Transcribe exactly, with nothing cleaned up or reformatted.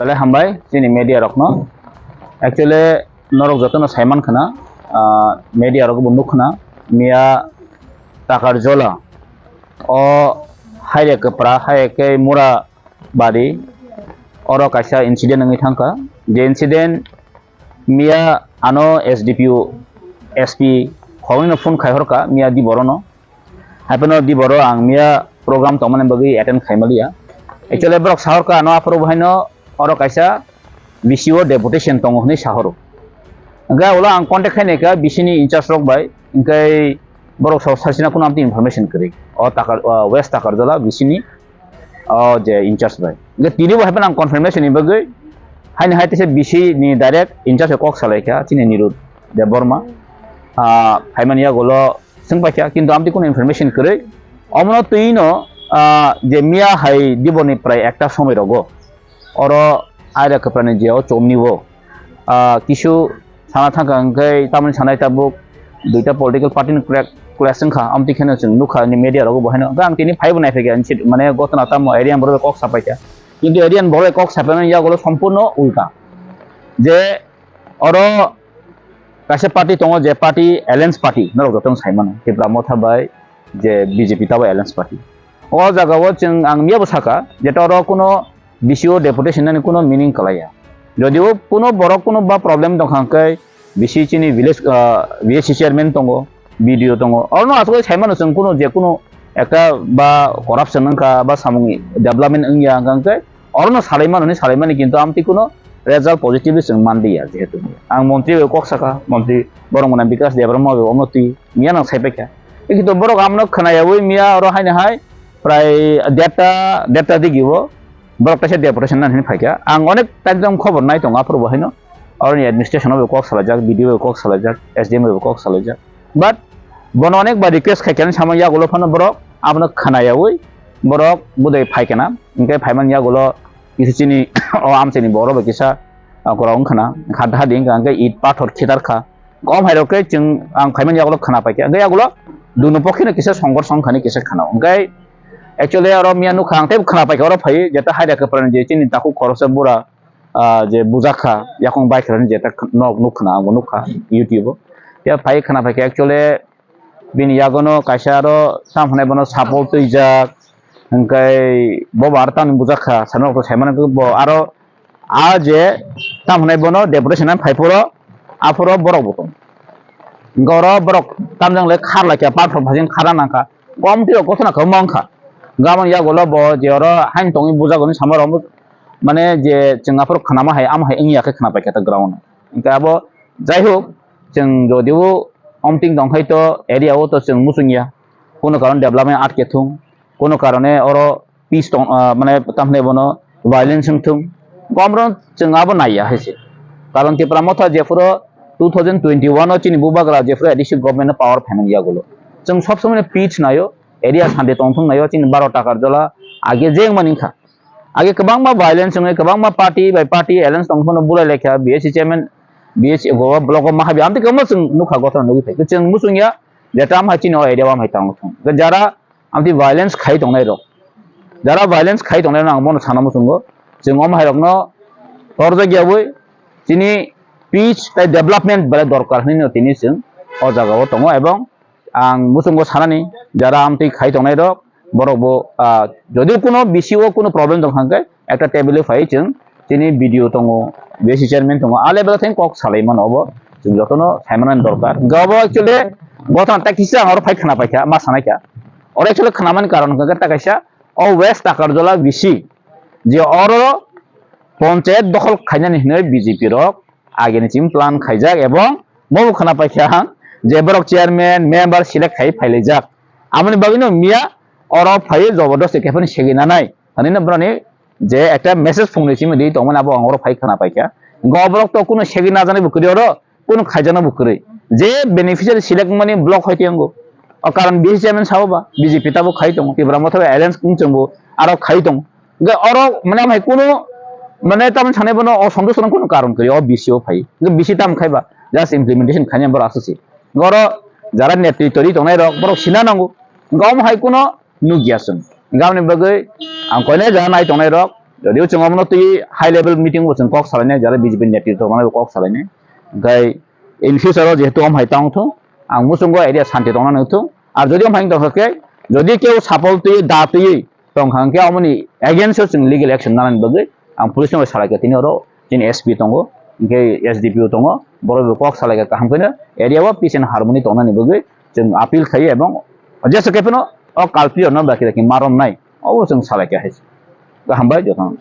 Belai hambai chini media rokno. Actually, norok jotono saiman khna, ah, media rok bo nuk khna, miya Takarjola o haire kwpra, haire khe mura bari, oro kaisa incident wngwi thangkha. Je incident miya ano S D P O, S P khoroknwino phone khai horkha miya di borono. Haiphano di boro ang miya program tongmani bagwi attend khaimaliya. Actually borok sahorkha ano aphuru bahaino oro kaisa B C O deputation tongo hwnwi sahoro. Hwnkhe ulo ang contact khainaikha B C ni in charge rok bai, hwnkhe borok sabo sasina kuno amtwi information kwrwi. O Takar, o West Takarjola B C ni o je in charge bai. Hwnkhe tini bo haiphano ang confirmation ni bagwi haini hai teisa B C ni direct in charge kok salaikha chini Nirud Debbarma. Ah, phaimani yagulo swng paikha, kintu amtwi kuno information kwrwi. Omono twino, ah, je miya hai diboni prai ekta somoi rogo oro aida kwprani je o chomni o, ah, kisu sana thangkha hwnkhe tamoni sanai tabuk duita political party ni crack, clash wngkha, amtwi kheno chwng nukha ni media rogo bo haino. Hwnkhe ang tini phaibo naiphaikha, mane gotona tamo area ni borok kok sapaikha, kintu area ni borok kok sapaimani yagulo sompurno ulta. Je oro kaisa party tongo, je party alliance party, norok joto wng saimano, Tipra Motha bai je B J P tabo alliance party. O jaga o chwng ang miyabo saka, jeta oro kuno B C O deputation nani kuno meaning kwlaiya. Jodio kuno borok kuno ba problem tongkha hwnkhe B C chini village, ah, V A C chairman tongo, B D O tongo, orono aswk saimano chwng kuno je kuno ekta ba corruption wngkha ba samung development wngya hwnkha hwnkhe orono salaimano hwnwi salaimani, kintu amtwi kuno result positively chwng manliya. Jehetu ang montri bai kok saka, montri borok mwnai Bikas Debbarma bai omo twi miya nang saipaikha. Kintu borok amno khwnayawi miya oro haino hai prai derta, derta digi o borok kaisa deputation nani hwnwi phaikha. Ang onek takjak khobor nai tongo aphuru bo haino, oroni administration o bai kok salaijak, B D O bai kok salaijak, S D M bai kok salaijak. But bono onek bar request khaikha, samo yagulo phano borok abono khwnayawi borok budai phaikha na. Hwnkhe phaimani yagulo kisa chini o amchaini borok bai kisa, ah, korok wngkha na, kha dadi wngkha, hwnkhe it pathor khitarkha. Kom hai rok khe chwng ang phaimani yagulo khwna paikha, hwnkhe yagulo dunu pokhino kisa songkor songkhani kisa khwna. Hwnkhe actually oro miya nukha ang teibo khwna paikha, oro phai jeta haida kwphrani je chini takhuk khoroksa bura, ah, je bujakha, yakung bai khlani je ta nok nuk khna, ang bo nukha YouTube o. Ya phai khna phai khe actually bini yagono kaisa aro sam hwnwi bono sapul twijak, hwnkhe bo bo aro tamni bujakha, sanok to saimano bo aro a je tam hwnwi bono deputation phai phuro, aphuro borok bo tong. Hwnkhe oro borok tamjang le khar laikha, pathor phasing khara nangkha. Komti rok kothona khe wngkha. Gabon yagulo bo je oro hain tongwi bujak hwnwi sama rok, mane je chwng aphuru khnama hai, ama hai wngya khe khna paikha ta ground. Hwnkhe abo, jai hok, chwng jodi o omting tong khai to area o to chwng muchung ya. Kono karon development atke thung, kono karone oro peace tong, ah, mane tamhne bono violence wng thung. Gomro chwng abo naiya hai se. Karon Tipra Motha jephuru two thousand twenty-one o chini bubagra jephuru A D C government no power phaimani yagulo. Chwng sob somoi peace naio, area shanti tongthung naio, chini baro Takarjola age jeng mani wngkha. Age kwbangma violence wngwi, kwbangma party bai party alliance tongphano bulai laikha, B S C chairman, B S C go block o mahabi, amtwi kwbangma chwng nukha, gotona nugwi phai. Chwng muchung ya, jeta amhai chini o area o amhai tong thung. Jara amtwi violence khai tongnai rok, jara violence khai tongnai rok ang bono sana muchungo. Chwng omo hai rokno torjak yawi chini peace tai development belai dorkar hwnwi no tini chwng o jaga o tongo, ebong ang muchungo sanani jara amtwi khai tongnai rok, borok bo, ah, jodi kuno B C O kuno problem tong kha hwnkhe ekta table o phai chwng chini B D O tongo, B S C chairman tongo, a level theng kok salai mano obo chwng jotono sai manani dorkar. Hwnkhe obo actually gotona ta kisa ang oro phai khna paikha, ma sanai kha. Oro actually khnamani karon hwnkhe ta kaisa o West Takarjola B C je oro ponchayat dokhol khainani hinwi B J P rok agini chini plan khaijak, ebong bobo khna paikha ang je borok chairman, member select khai phailaijak. Amoni bagwino miya oro phaiwi jobodosti khe phano segwi nanai hwnwi no boroni je ekta message phungnwi simi di tongmani abo ang oro phai khna paikha. Hwnkhe o borok to kuno segwi najaknai bo kwrwi oro, kuno khaijaknai bo kwrwi. Je beneficiary select wngmani block hai tei wngo. O karon B C chairman sabo ba B J P tabo khai tongo, Tipra Motha bai alliance wng chwngbo aro khai tongo. Hwnkhe oro mane amhai kuno mane tamni sanai bono o sontosh rwna kuno karon kwrwi o B C o phai. Hwnkhe B C tamo khai ba just implementation khaina borok aswk se. Hwnkhe oro jara netri tori tongnai rok borok sina nango. Hwnkhe omo hai kuno nukya chwng. Hwnkhe aboni bagwi ang koinai jora nai tongnai rok Jodio chwng omono twi high level meeting bo chwng kok salainai, jara B J P netritw manai bo kok salainai. Hwnkhe in future o jehetu om hai tang thung, ang muchungo area santi tongna nang thung. Ar jodi om hai tong khe, jodi keu sapol twi da twi tong kha hwnkhe omoni against o chwng legal action nanani bagwi ang police no salai kha, tini oro chini S P tongo, hwnkhe S D P O tongo, borok bo kok salai kha kaham khe no area o peace and harmony tongnani bagwi chwng appeal khaio, ebong jesa khe phano o culprit rokno dakti dakti ma romnai, obo chwng salai kha hai. Kaham bai jotono.